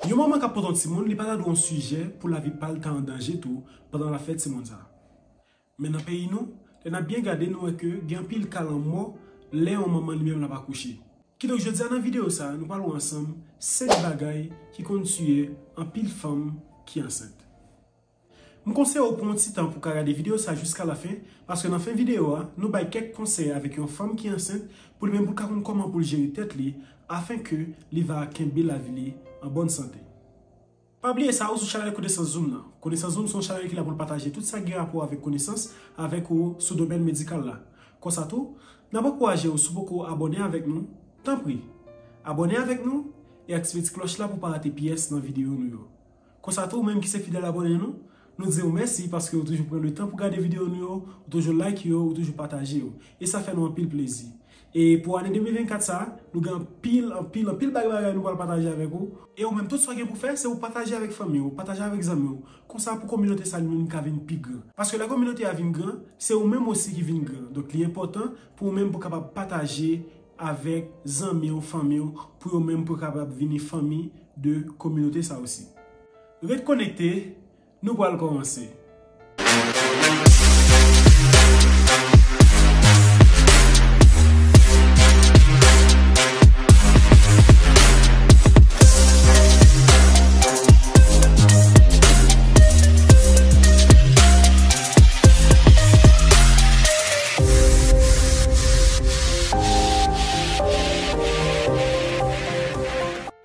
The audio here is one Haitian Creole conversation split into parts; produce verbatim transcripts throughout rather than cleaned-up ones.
Yon manman k ap pòte yon timoun, li pa ta dwe yon sijè pou lavi pa l ta an danje tou pandan l ap fè timoun sa. Men nan peyi nou, lè n ap byen gade, nou wè ke gen anpil ka lanmò lè yon manman li menm l ap akouche. Kidonk, jodi a nan videyo sa, nou pral wè ansanm senk bagay ki konn tiye anpil fanm ki ansent. M konseye w pran yon ti tan pou w ka gade videyo sa jiska lafen, paske nan fen videyo a, nou bay kèk konsèy avèk yon fanm ki ansent pou li menm pou l ka konn kòman pou l jere tèt li, afenke li va kenbe lavi li an bòn sante. Pa bliye sa, ou sou chanèl Konesans Zoom nan. Konesans Zoom se yon chanèl ki la pou l pataje tout sa ki gen rapò avèk konesans avèk ou sou domèn medikal la. Konsa tou, n ap ankouraje w, si w poko abòne avèk nou, tanpri, abòne avèk nou e aktive ti klòch la pou w pa rate pyès nan videyo nou yo. Konsa tou, ou menm ki se fidèl abòne nou, nou di w mèsi paske ou toujou pran letan pou gade videyo nou yo, ou toujou like yo, ou toujou pataje yo. E sa fè nou anpil plezi. E pou ane de mil vennkat sa, nou gen anpil, anpil, anpil bagay, bagay nou pral pataje avèk ou. E ou menm, tout sa w gen pou fè, se ou pataje avèk fanmi w, pataje avèk zanmi w. Konsa, pou kominote sa li menm ka vin pi gran. Paske lè kominote a vin gran, se ou menm osi ki vin gran. Donk, li enpòtan pou ou menm pou w kapab pataje avèk zanmi w, fanmi w, pou yo menm pou yo kapab vini fanmi de kominote sa osi. Ret konekte, nou pral kòmanse.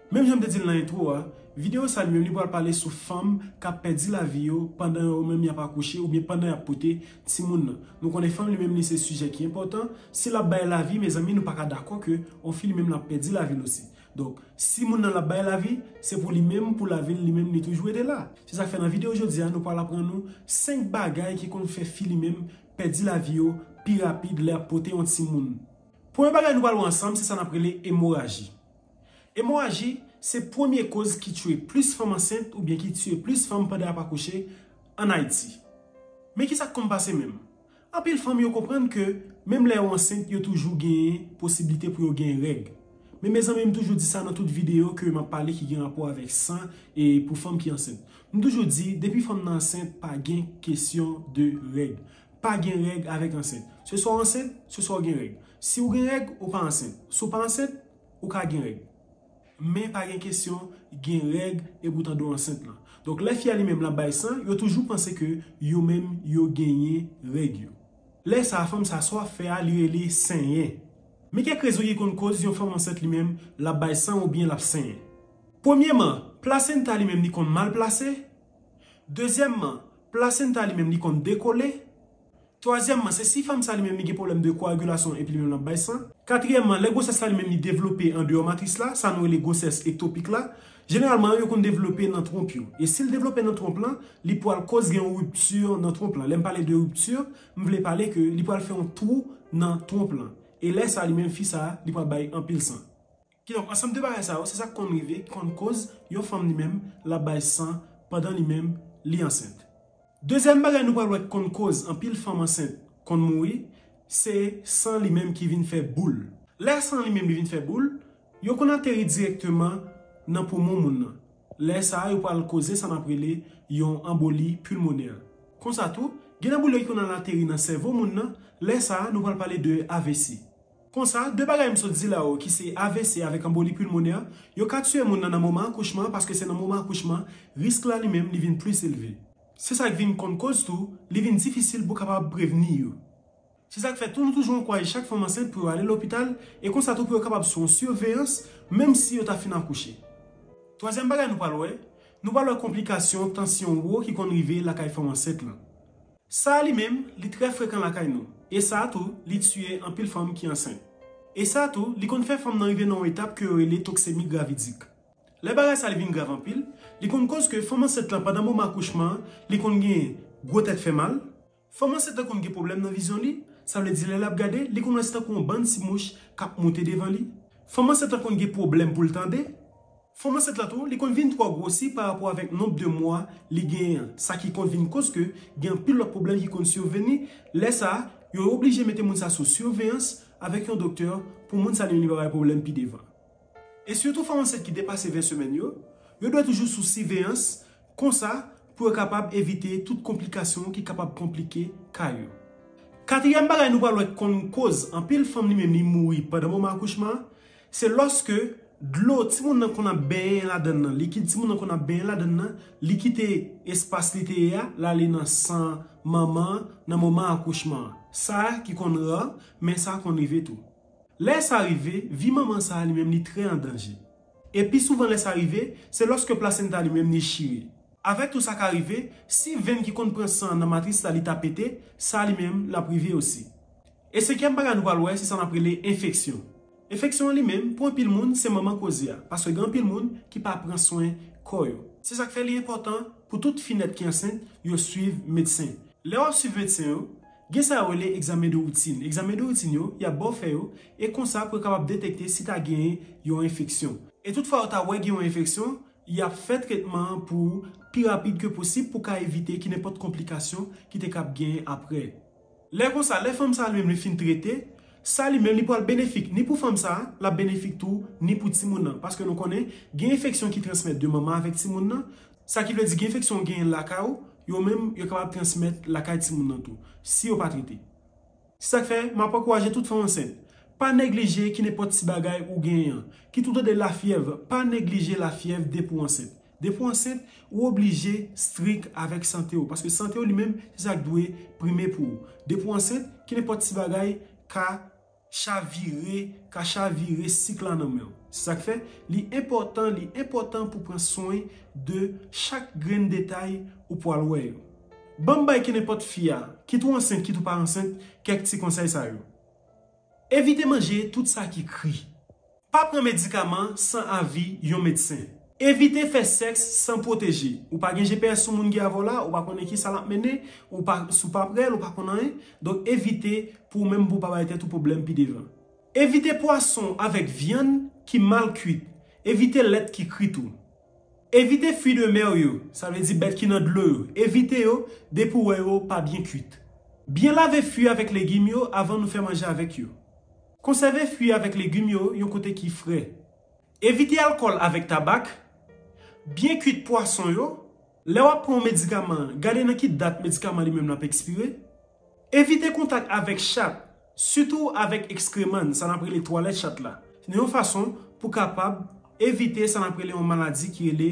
Menm jan m te di l nan entwo a, videyo sa li menm li pral pale sou fanm k ap pèdi lavi yo pandan yo menm y ap akouche oubyen pandan y ap pote timoun nan. Nou konnen fanm li menm li se sijè ki enpòtan. Si l ap bay lavi, mezanmi, nou pa ka dakò ke yon fi li menm l ap pèdi lavi l osi. Donk, si moun nan l ap bay lavi, se pou li menm, pou lavi l li menm, li toujou rete la. Se sa k fè nan videyo jodi a, nou pral aprann nou senk bagay ki konn fè fi li menm pèdi lavi yo pi rapid lè y ap pote yon timoun. Premye bagay nou pral wè ansanm, se sa n ap rele emoraji. Emoraji se premye koz ki tiye plis fanm ansent oubyen ki tiye plis fanm pandan y ap akouche ann Ayiti. Men kisa k konn pase menm? Anpil fanm yo konprann ke menm lè yo ansent, yo toujou genyen posiblite pou yo gen règ. Men mezanmi, m toujou di sa nan tout videyo ke m ap pale ki gen rapò avèk san e pou fanm ki ansent. M toujou di, depi fanm nan ansent, pa gen kesyon de règ. Pa gen règ avèk ansent. Se swa w ansent, se swa w gen règ. Si w gen règ, ou pa ansent. Si w pa ansent, ou ka gen règ. Men pa gen kesyon gen règ epi w tande w ansent lan. Donk, lè fi a li menm l ap bay san, yo toujou panse ke yo menm yo genyen règ yo. Lè sa a, fanm sa a, sa w ap fè a, li rele senyen. Men kèk rezon ki konn koz yon fanm ansent li menm l ap bay san oubyen l ap senyen. Premyèman, plasenta li menm li konn mal plase. Dezyèmman, plasenta li menm li konn dekole. Twazyèmman, se si fanm sa li menm li gen pwoblèm de koagilasyon epi li menm l ap bay san. Katriyèmman, lè gwosès la li menm li devlope andeyò matris la, sa nou rele gwosès ektopik la, jeneralman yo konn devlope nan twonp yo. E si l devlope nan twonp lan, li pral koz gen yon ripti nan twonp lan. Lè m pale de ripti, m vle pale ke li pral fè yon twou nan twonp lan. E lè sa li menm fi sa, li pral bay anpil san. Kidonk, ansanm de bagay sa yo, se sa k konn rive, ki konn koz yon fanm li menm, l ap bay san pandan li menm, li ansent. Dezyèm bagay nou pral wè ki konn koz anpil fanm ansent konn mouri, se san li menm ki vin fè boul. Lè san li menm li vin fè boul, yo konn ateri dirèkteman nan poumon moun nan. Lè sa a, yo pral koze sa n ap rele yon anboli pulmonè. Konsa tou, gen anboli ki konn al ateri nan sèvo moun nan, lè sa a, nou pral pale de A V C. Konsa, de bagay m sot di la yo, ki se A V C avèk anboli pulmonè, yo ka tiye moun nan nan moman akouchman an, paske se nan moman akouchman, risk la li menm, li vin plis elve. Se sa k vin konn koz tou, li vin difisil pou w kapab prevni yo. Se sa k fè tou nou toujou ankouraje chak fanm ansent pou yo ale lopital, e konsa tou pou yo kapab sou yon siveyans, menm si yo ta fin akouche. Twazyèm bagay nou pral wè, nou pral wè konplikasyon tansyon wo ki konn rive lakay fanm ansent lan. Sa a li menm, li trè frekan lakay nou. E sa a tou, li tiye anpil fanm ki ansent. E sa a tou, li konn fè fanm nan rive nan yon etap ke yo rele toksemi gravidik. Lè bagay sa li vin grav anpil, li konn koz ke fanm ansent lan pandan moman akouchman an, li konn gen gwo tèt fè mal. Fanm ansent lan konn gen pwoblèm nan vizyon li, sa vle di lè l ap gade, li konn wè se tankou yon bann ti mouch k ap moute devan li. Fanm ansent lan konn gen pwoblèm pou l tande. Fanm ansent lan tou, li konn vin twò gwosi pa rapò avèk nonb de mwa li genyen an, sa ki konn vin koz ke gen anpil lòt pwoblèm ki konn sivini. Lè sa a, yo oblije mete moun sa sou siveyans avèk yon doktè pou moun sa li menm li pa bay pwoblèm pi devan. E sitou fanm ansent ki depase ven semèn yo, Yo dwe toujou sou siveyans, konsa pou yo kapab evite tout konplikasyon ki kapab konplike kay yo. Katriyèm bagay nou pral wè k konn koz anpil fanm li menm li mouri pandan moman akouchman an, se lòske dlo timoun nan konn ap benyen ladan l nan, likid timoun nan konn ap benyen ladan l nan, li kite espas li te ye a, l ale nan san manman an nan moman akouchman an. Sa ki konn ra, men sa konn rive tou. Lè sa rive, vi manman sa a li menm li trè an danje. E pi souvan lè sa rive, se lòske plasenta li menm li chire. Avèk tou sa ka rive, si venn ki konn pran san an nan matris la li ta pete, sa li menm l ap rive osi. E senkyèm bagay nou pral wè, se sa n ap rele enfeksyon. Enfeksyon an li menm, pou anpil moun, se manman koze a, paske gen anpil moun ki pa pran swen kò yo. Se sa k fè li enpòtan pou tout fi nèt ki ansent yo swiv medsen. Lè w ap swiv medsen yo, gen sa yo rele egzamen de woutin. Egzamen de woutin yo, y ap ba w fè yo, e konsa pou yo kapab detekte si ta genyen yon enfeksyon. E toutfwa yo ta wè gen yon enfeksyon, y ap fè tretman an pou ou pi rapid ke posib pou ka evite ki nenpòt konplikasyon ki te kab genyen aprè. Lè konsa, lè fanm sa li menm li fin trete, sa li menm li pral benefik ni pou fanm sa, l ap benefik tou ni pou timoun nan. Paske nou konnen, gen enfeksyon ki transmèt de manman avèk timoun nan, sa ki vle di gen enfeksyon w genyen lakay ou, yo menm yo kapab transmèt lakay timoun nan tou, si yo pa trete. Se sa k fè, m ap ankouraje tout fanm ansent, pa neglije ki nenpòt ti bagay ou genyen an. Kit ou tande lafyèv, pa neglije lafyèv depi w ansent. Depi w ansent, ou oblije strik avèk sante w, paske sante w li menm, se sa k dwe prime pou ou. Depi w ansent, ki nenpòt ti bagay ka chavire, ka chavire sik la nan men w. Se sa k fè, li enpòtan, li enpòtan pou pran swen de chak grenn detay ou pral wè yo. Ban m bay ki nenpòt fi a, kit ou ansent, kit ou pa ansent, kèk ti konsèy sa yo. Evite manje tout sa ki kri. Pa pran medikaman san avi yon medsen. Evite fè sèks san pwoteje. Ou pa gen G P S sou moun ki avè w la, ou pa konnen ki sa l ap mennen, ou pa, si w pa prè l, ou pa konn anyen. Donk, evite pou ou menm pou w pa bay tèt ou pwoblèm pi devan. Evite pwason avèk vyann ki mal kuit. Evite lèt ki kri tou. Evite fruits de mer yo, sa vle di bèt ki nan dlo yo. Evite yo depi w wè yo pa byen kuit. Byen lave fwi avèk legim yo avan nou fè manje avèk yo. Konsève fwi avèk legim yo yon kote ki fre. Evite alkòl avèk tabak. Byen kuit pwason yo. Lè w ap pran yon medikaman, gade nan ki dat medikaman li menm l ap ekspire. Evite kontak avèk chat, sitou avèk ekskreman, sa n ap rele twalèt chat la, nan yon fason pou kapab evite sa n ap rele yon maladi ki rele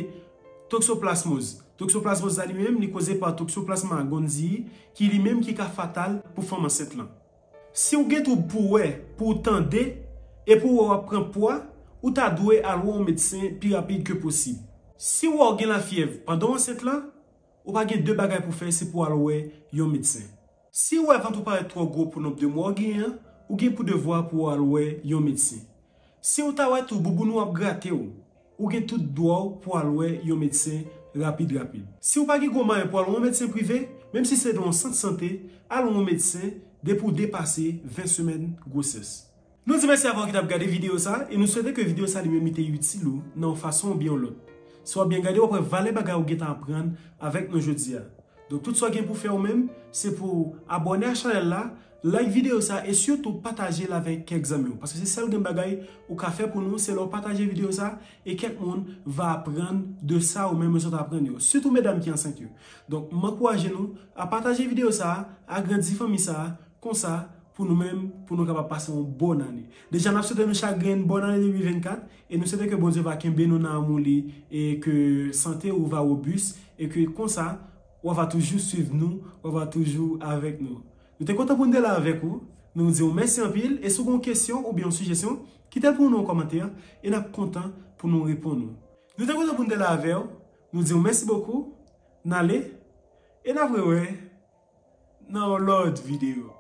toksoplasmoz. Toksoplasmoz la li menm, li koze pa Toxoplasma gondii, ki li menm ki ka fatal pou fanm ansent lan. Si w gen twoub pou w wè, pou w tande, e pou w wè w ap pran pwa, ou ta dwe al wè yon medsen pi rapid ke posib. Si w wè w gen lafyèv pandan w ansent lan, ou pa gen de bagay pou fè, se pou w al wè yon medsen. Si w wè vant ou parèt twò gwo pou nonb de mwa w genyen an, ou gen pou devwa pou w al wè yon medsen. Si w ta wè tou bouboun ou ap grate w, ou gen tout dwa w pou al wè yon medsen rapid rapid. Si w pa gen gwo mwayen pou al wè yon medsen prive, menm si se nan yon sant sante, al wè yon medsen depi w depase ven semèn gwosès. Nou di mèsi avè w ki t ap gade videyo sa, e nou swete ke videyo sa li menm li te itil ou nan yon fason oubyen yon lòt. Si w ap byen gade, w ap wè valè bagay ou gentan aprann avèk nou jodi a. Donk, tout sa w gen pou fè ou menm, se pou w abòne a chanèl la, like videyo sa, e sitou pataje l avèk kèk zanmi w. Paske se sèl grenn bagay ou ka fè pou nou, se lè w pataje videyo sa, e kèk moun va aprann de sa ou menm ou sot aprann yo. Sitou medam ki ansent yo. Donk, m ankouraje nou a pataje videyo sa, agrandi fanmi sa, konsa, pou nou menm, pou nou kapab pase yon bòn ane. Deja, n ap swete nou chak grenn bòn ane de mil vennkat, e nou swete ke Bondye va kenbe nou nan amou li, e ke sante ou va wobis, e ke konsa, w va toujou swiv nou, w va toujou avèk nou. Nou te kontan pou n te la avèk ou, nou di w mèsi anpil, e si w gen yon kesyon oubyen yon sijesyon, kite l pou nou nan kòmantè, e n ap kontan pou nou reponn ou. Nou te kontan pou n te la avè w, nou di w mèsi bokou, n ale, e n ap rewè nan yon lòt videyo.